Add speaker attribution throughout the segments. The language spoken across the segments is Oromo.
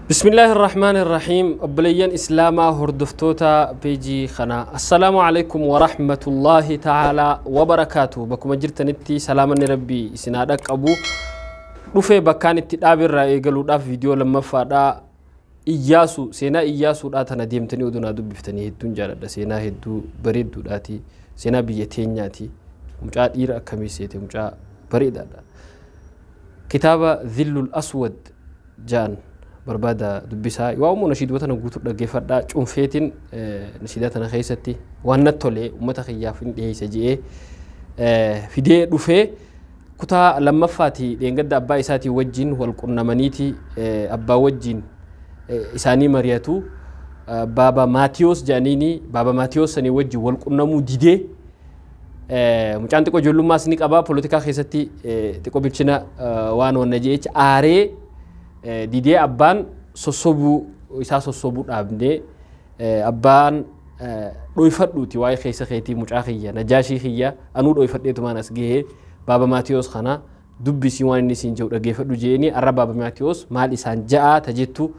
Speaker 1: بسم الله الرحمن الرحيم. أبليان إسلاما هردفتوتا بيجي خنا. السلام عليكم ورحمة الله تعالى وبركاته. بكم جرتنتي سلاما ربي سنادك أبو رفي بكان التدابر رأي قالوا دا فيديو لما فادا إياسو سينا إياسو داتنا ديمتني ودنا دبفتني هدون جالد سينا هدو بريد داتي سينا بيتينياتي مجا إيرا كميسيتي مجا بريد كتابة ذل الأسود جان بربادة دبسا وأمو نشيد وطن قوتر دقيفة چونفيتين نشيداتنا خيستي وانتولي ومتخيافين دي سجيه في دي رفي كتا لما فاتي لين قد أبا إساتي وجين والقرنمانيتي أبا وجين إساني مريتو بابا ماتيوس جانيني بابا ماتيوس سني وجي والقرنمو ديدي مجان تكو جلو ما سنيك أبا بوليتيكا خيستي تكو بيتشنا وانو نجيش آري ديدي أبان سوسوبو إسا سوسوبو أبني أبان رويفت واي خيسة خيتي مجاخية نجاشي خيا أنو رويفت ليتو أسجيه بابا ماتيوس خنا دبي سيوان نسين جو رجيفت لجيني أرى بابا ماتيوس مال إسان جاء تجتو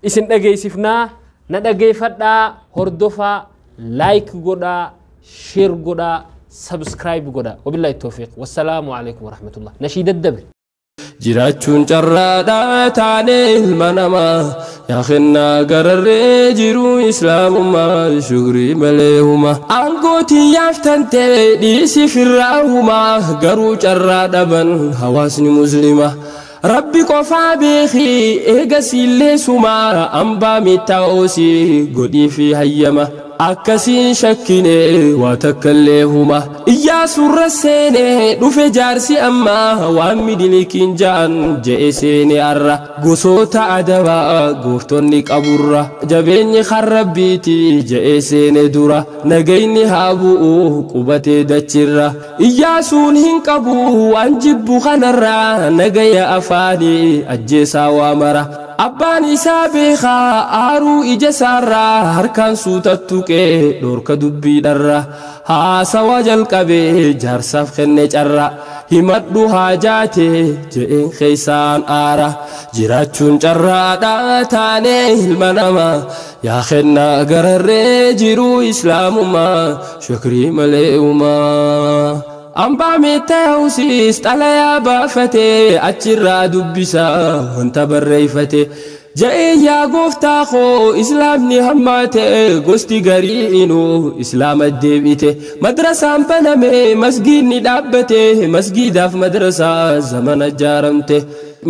Speaker 1: إسن رجيسفنا ندرجيفت دا هردفا لايك غدا شير غدا سبسكرايب غدا وبالله التوفيق والسلام عليكم ورحمة الله. نشيد الدبر
Speaker 2: jiraachuun carraadhaa taane ilma namaa yaa kennaa gararree jiruu islaamummaa shukrii malee huma aangootiin yaaftantee dhiisi firraa humaa garuu carraa dhaban hawaasni muslima rabbi qofaa beekii eegasiillee sumaa hambaa mittaa'oosii godhii fi hayyama akkasiin shakkine waa takkallee huma Iyyaasuurra seene dhufe jaarsi ammaa waan midilikiin ja'an je'e seene arra gosoota adabaa gooftonni qaburra jabeenyi karrabbiiti je'e seene dura nagayni haa bu'u qubatee dachirra Iyyaasuun hin qabu waan jibbu kanarra nagaya afaanii ajjeesaa waa mara Abbaan isaa beekaa aaruu ija isaarraa harkaan suutattu qee dhorka dubbiidharra haasawa jalqabee jaarsaaf kenne carra himadhu haajaate je'een keeysaan aara jiraachuun carraadhaa taane ilma namaa yaa kennaa gararree jiruu islaamummaa shukrii malee uumaa. Ambaa mittaa'uusis xalayaa baafatee achirraa dubbisaa wanta barreeffate je'ee yaa gooftaa koo islaamni hammaate gosti garii inuu islaama deebite madrasaan baname masgiidni dhaabbate masgiidaaf madrasaa zamana jaaramte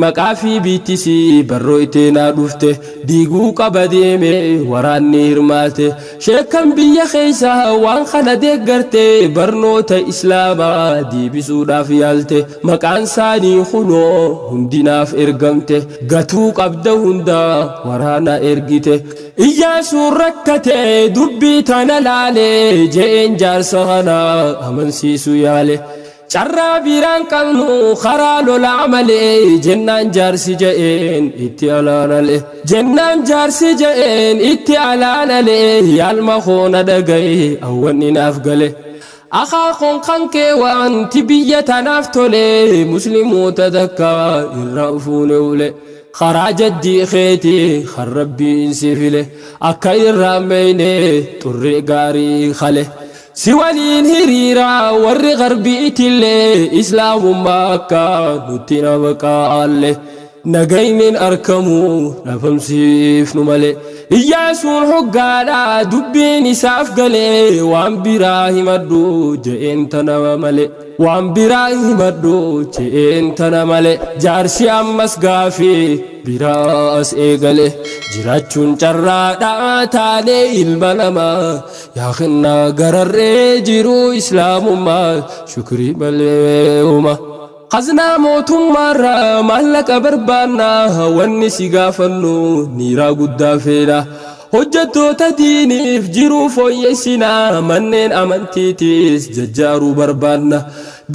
Speaker 2: maqaa fi biittisii barroo iteenaa dhufte diiguu qaba deeme waraanni hirmaate sheekan biyya keeysaa waan kana deeggarte barnoota islaamaa deebisuudhaaf yaalte maqaan isaanii kunoo hundinaaf ergamte gatuu qabda hundaa waraana ergite Iyyaasuun rakkate dubbii tana laale je'een jaarsa kana amansiisu yaale carraa biraan qabnu karaa lolaa malee jennaan jaarsi je'een itti alaanale jennaan jaarsi je'een itti alaanale yaalma koona dhagaye awwanni naaf gale akaakoon kan kee wanti biyya tanaaf tole musliimoota takka irraa fuune ule karaa jaddii keetii kan rabbiin si file akka irraa meeyne xurree gaarii kale si waliin hiriiraa warri garbiitillee islaamummaa akka nutti nama qaalle nagaynin arkamuu dhabamsiifnu malee Iyyaasuun hoggaadhaa dubbiin isaaf galee waan biraa himadhu je'een tana malee waan biraa himadhu je'een tana malee jaarsi ammas gaafii biraas eegale jiraachuun carraadhaa taane ilma namaa yaa kennaa gararree jiruu islaamummaa shukrii malee huma. Qaznaa mootummaarraa maallaqa barbaannaa wanni si gaafannu niiraa guddaa feena hojjettoota diiniif jiruu fooyyessinaa manneen amantiitiis jajjaaruu barbaanna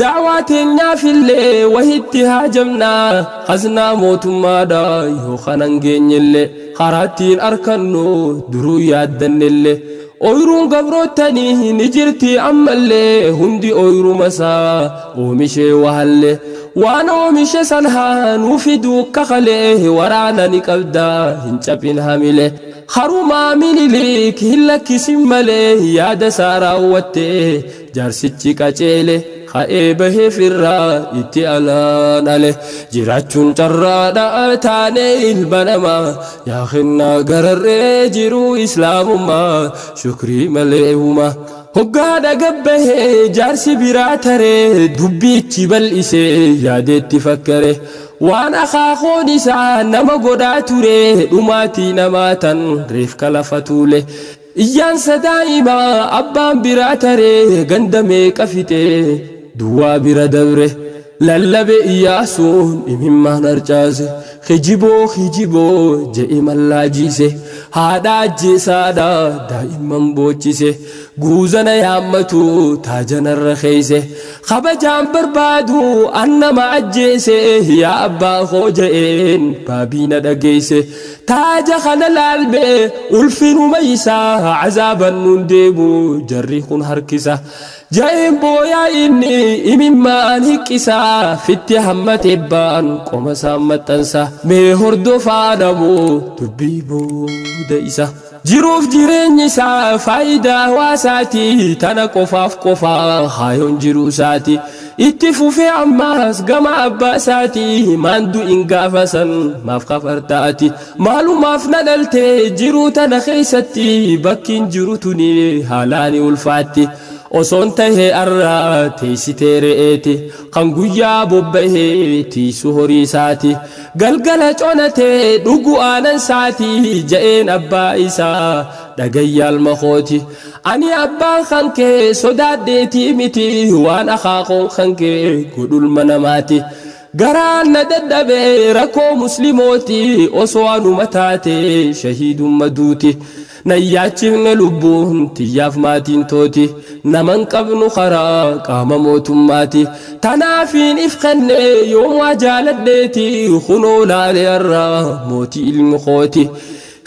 Speaker 2: da'waa teenyaafillee wahitti haajamnaa qaznaa mootummaadhaa yoo kanan geenyellee karaattiin arkannu duruu yaaddannellee Oyruun gabrootanii ni jirti ammallee hundi oyruma isaa oomishee wahallee Waan oomishe san haanuu fiduu kakalee waraana ni qabdaa hin cabin hamile. Harumaa Minilik hin lakkisin malee yaada isaa raawwattee jaarsichi qaceele. Ka'ee bahee firraa itti alaan ale jiraachuun carraadha taane ilma namaa yaa kennaa gararree jiruu islaamummaa shukrii malee huma. Hoggaadha gabbahee jaarsi biraa taree dubbichi bal'isee yaadeetti fakkare. Waan akaakoon isaa nama godhaa ture dhumaatii namaa tan reefka lafa tuule. Iyyaansa daa'imaa abbaan biraa taree ganda meeqa fixee duwwaa bira dabre. Lallabe Iyyaasuun imimmaan harcaase kijiboo kijiboo je'e mallaajiise. Haadha ajjeesaadha daa'imman boochise guuzana yaammatu taajanarra keeyse. Kabajaan barbaadu annama ajjeese yaa abbaa koo je'een baabiina dhageeyse. Taaja kana laalme ulfinuma isaa azaaban nuun deemu jarri kun harkisa. Ja'een booyaa inni imimmaan hiqqisa fitti hammatee ba'an qoma isaan maxxansa. Mee hordofaa dhabuu dubbii booda isa. Jiruuf jireenyi isaa faayidaa hawaasaati tana qofaaf qofaa haayoon jiruu isaati. Itti fufee ammaas gama abbaa isaati maan du'in gaafa san maaf kafartaati. Maalumaaf na dhaltee jiruu tana keessatti bakkiin jiru tuni haalaani ulfaatti. Osoon tahee arraa teessitee re'eeti kan guyyaa bobba'ee tiisu horii isaati. Galgala conatee dhugu aanan isaati ja'een abbaa isaa dhagayyaal makooti. Ani abbaan kan kee sodaadheetii miti waan akaakoon kan kee godhulma namaati. Garaan na dadhabee rakkoo musliimooti osoo anuma taate shahiidumma duuti. Nayyaachifne lubbuun tiyyaaf maatiin tooti naman qabnu karaa qaama mootummaati. Tanaafiin if kenne yoom waa jaaladheeti kunoo laalee irraa mootii ilmi kooti.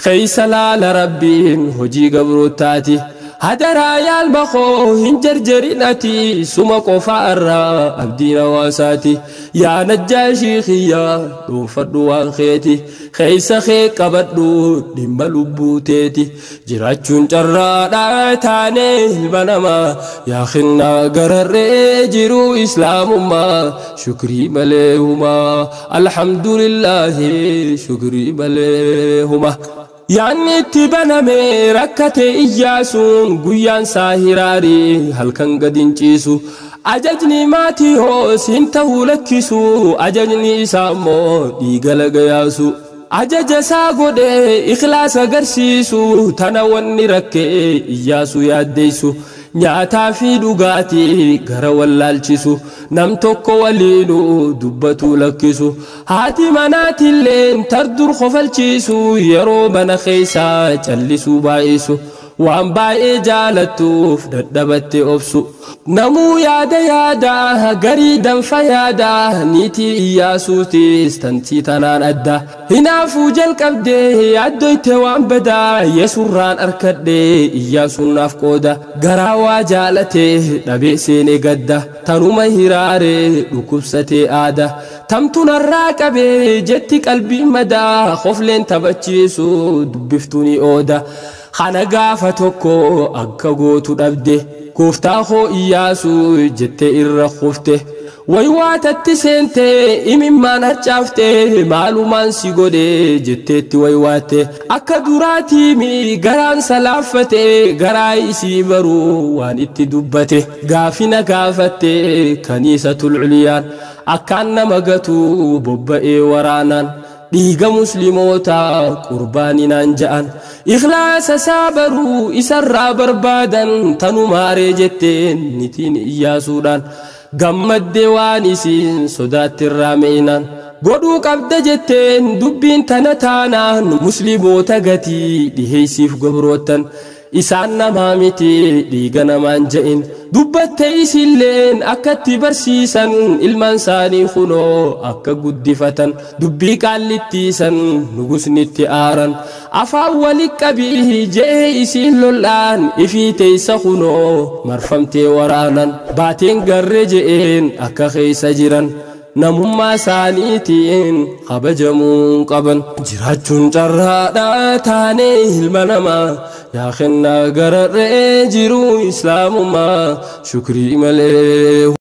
Speaker 2: Keeysa laala rabbiin hojii gabrootaati. Hadaraa yaalma koo hin jarjarin ati suma qofaa irraa abdiin hawaasaati. Yaa Najjaashii kiyyaa dhuunfadhu waan keeti keeysa kee qabadhu dhimma lubbuu teeti. Jiraachuun carraadha taane ilma namaa yaa kennaa gararree jiruu islaamummaa shukrii malee humaa. Alhamdulillaahi shukrii malee humaa. Yaanni itti baname rakkate Iyyaasuun guyyaan isaa hiraarii halkan gad hin ciisu. Ajajni maatii hoos hin ta'uu lakkisu ajajni isaa immoo dhiiga laga yaasu. Ajaja isaa godhee ikhlaasa agarsiisu tana wanni rakkee Iyyaasuu yaaddeessu. Nyaataa fi dhugaatii gara wallaalchisu nam tokko waliinuu dubbatu lakkisu. Haati manaatilleen tardur kofalchiisu yeroo mana keessaa callisuu baay'isu. Waan baay'ee jaalattuuf dadhabatte obsu. Namuu yaada yaada garii danfa yaada niitii Iyyaasuutis tantii tanaan adda. Hinaafuu jalqabdee yaaddoyte waan badaa yesurraan arkadhee Iyyaasuun naaf qooda. Garaa waa jaalatee dhabee seenee gadda tanuma hiraaree dhukkubsatee aada. Tamtu narraa qabee jetti qalbii madaa kofleen taphachiisu dubbiftuu ni ooda. Kana gaafa tokko akka gootu dhabde gooftaa koo Iyyaasuu jettee irra kufte. Waywaatatti seentee imimmaan harcaaftee maalumaan si godhee jetteetti waywaatte. Akka duraatiimi garaan salaaffate garaa isii baruu waan itti dubbate. Gaafina gaafatte kaniisatul culiyaan akkaan nama gatu bobba'ee waraanaan. Dhiiga musliimoota qurbaaninaan ja'an. Ikhlaasa isaa baruu isarraa barbaadan tanumaaree jetteen nitiin Iyyaasuudhaan. Gammadde waan isiin sodaattirraa meeynan. Godhuu qabda jetteen dubbiin tana taanaan musliimoota gatii dhiheeysiif gabroottan. Isaan namaa miti dhiiga namaan ja'in. Dubbatte isilleen akkatti barsiisan ilmaan isaanii kunoo akka guddifatan. Dubbii qaallittiisan nugusnitti aaran. Afaan wali qabii je'ee isiin lol'aan ifii teessa kunoo marfamtee waraanan. Baateen garree je'een akka keessa jiran. Namummaa isaaniitiin kabajamuun qaban. Jiraachuun carraadhaa taanee ilma namaa, yaa kennaa gararree jiruu islaamummaa shukrii malee.